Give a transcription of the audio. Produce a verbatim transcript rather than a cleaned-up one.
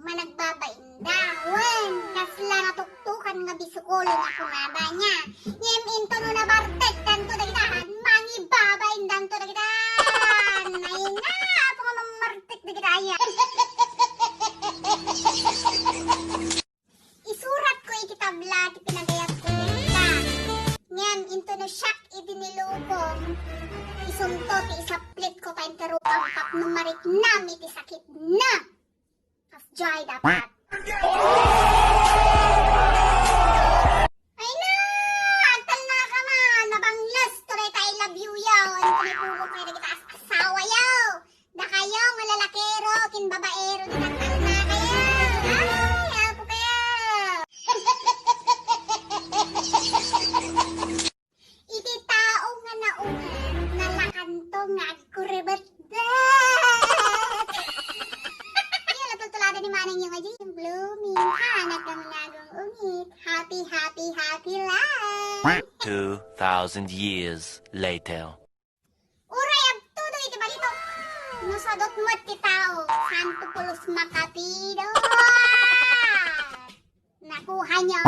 Managbabain da. Wen, kasla natuktukan nga bisukolo nga kunada niya. Ngem into no nabartek danto dagita, mangibabain danto dagita. Ay na, apo nga mamartek dagita aya. Isurat ko iti tabla ti pinagayat ko dagita. Ngem into no siak iti nilukom, isunto ti isaplit ko painterukam tapno mariknam iti sakitna. Kasdiay dapat. Ay na! Agtalnaka man! Nabangles to dayta I love you yaw! Ano ka may puro kayo dagita as-asawa yaw? Dakayo nga lalakero ken babaero ti nagtalnakayo! Ay, apo kayo! Iti tao nga naunget, nalakanto nga agkuribetbet. Iya la tultulada ni manang yung aji, blooming. Anak nga managong ungit. Happy, happy, happy life. Two thousand years later. Uray, agtudo iti balitok. No sadot met ti tao, santo pulos makapido. Nakuha niya.